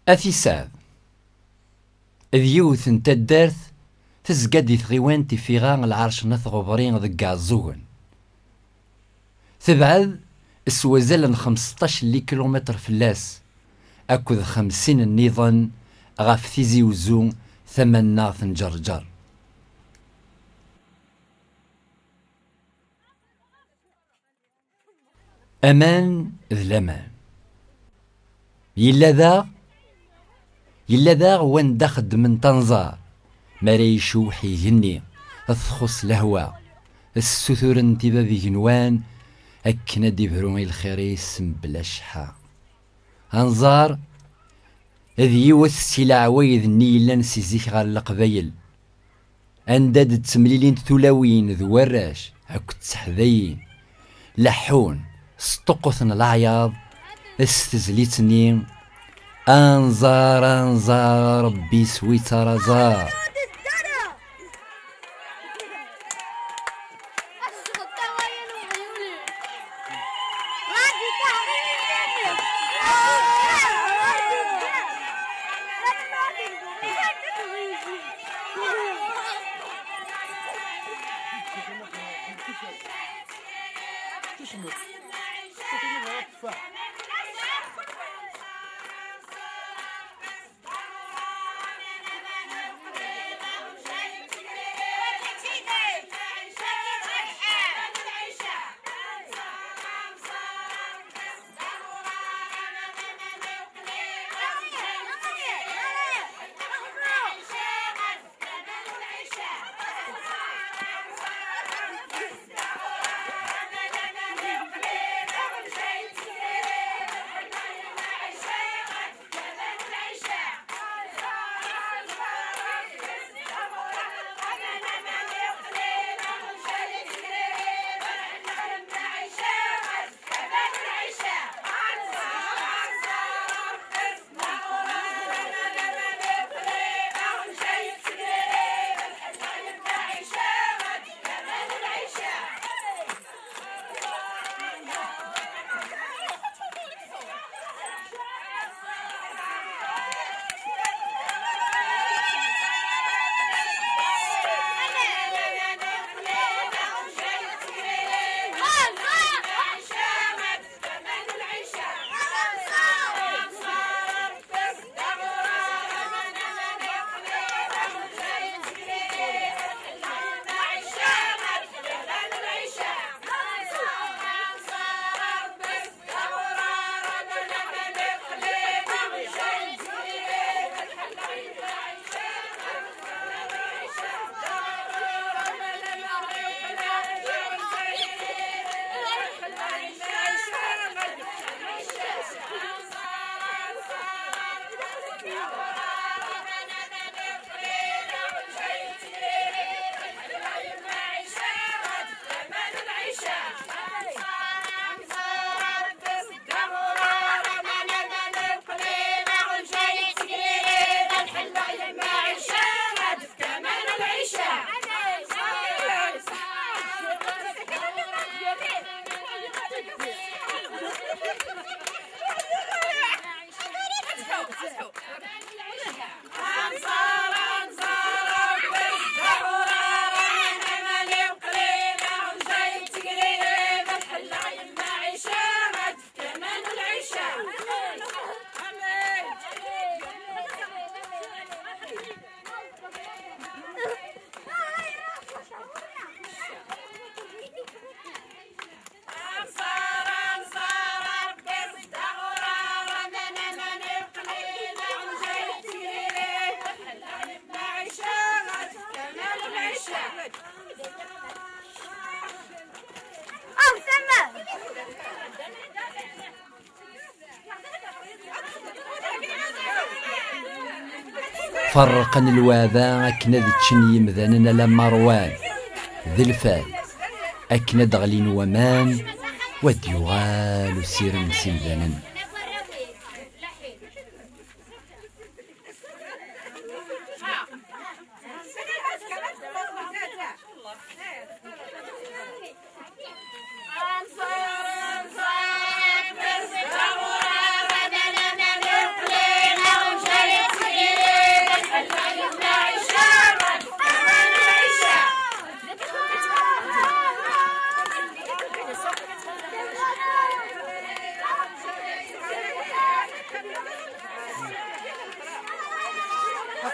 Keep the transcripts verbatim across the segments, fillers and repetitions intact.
At Isaɛd d yiwet n taddart tezga-d di tɣiwant ifiɣa Lɛerc n At Ɣebri deg Iɛeẓẓugen. Tebɛed s wazal n xemseṭṭac n likilumitr fell-as, akked xemsin nniḍen ɣef Tizi Uzzu tamannaɣt n Ǧerǧer. Aman d laman. Yella daɣ, yella daɣ wanda xeddmen tanẓar, mi ara icewweḥ igenni, txuṣ lehwa, ssuturen-t i bab igenwan akken ad d-ibru i lxir-is mebla cceḥḥa. Anẓar d yiwet si leɛwayed-nni yellan si zik ɣer Leqbayel, anda d-ttemlilint tulawin d warrac akked tseḥdayin, leḥḥun, sṭuqquten leɛyaḍ s tezlit-nni: Anẓar, anẓar, Rebbi s wi ttaraẓar. Ferqen lweɛda akken ad ččen yimdanen alamma rwan d lfal, akken ad d-ɣlin waman, u ad d-yuɣal usirem s imdanen.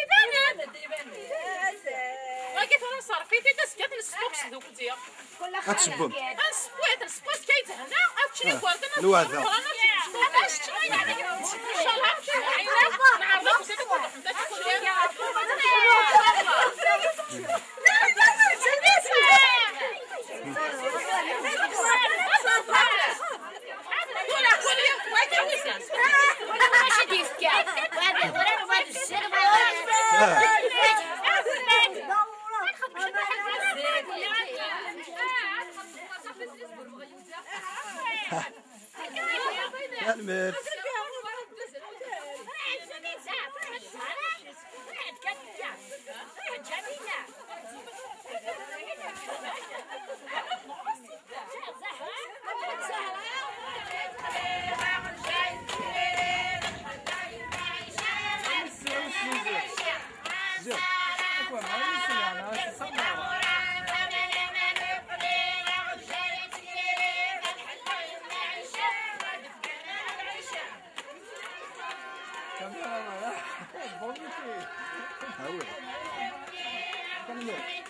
Iban-d. Wagi tura nṣerref-it-id, azekka ad t-nesṭuqes dukli. Ad tewwem. Ad nesseww-it, nesseww-it kan yethenna, ad ččen igerdan, ad Lweɛda. Ad ččen igerdan, ad ččen igerdan. Incallah, ad ččen igerdan. Neɛreḍ akk zid ad ken-ruḥemt ad teččem. Tanemmirt. Bon, ok. Ah ouais. Tanemmirt.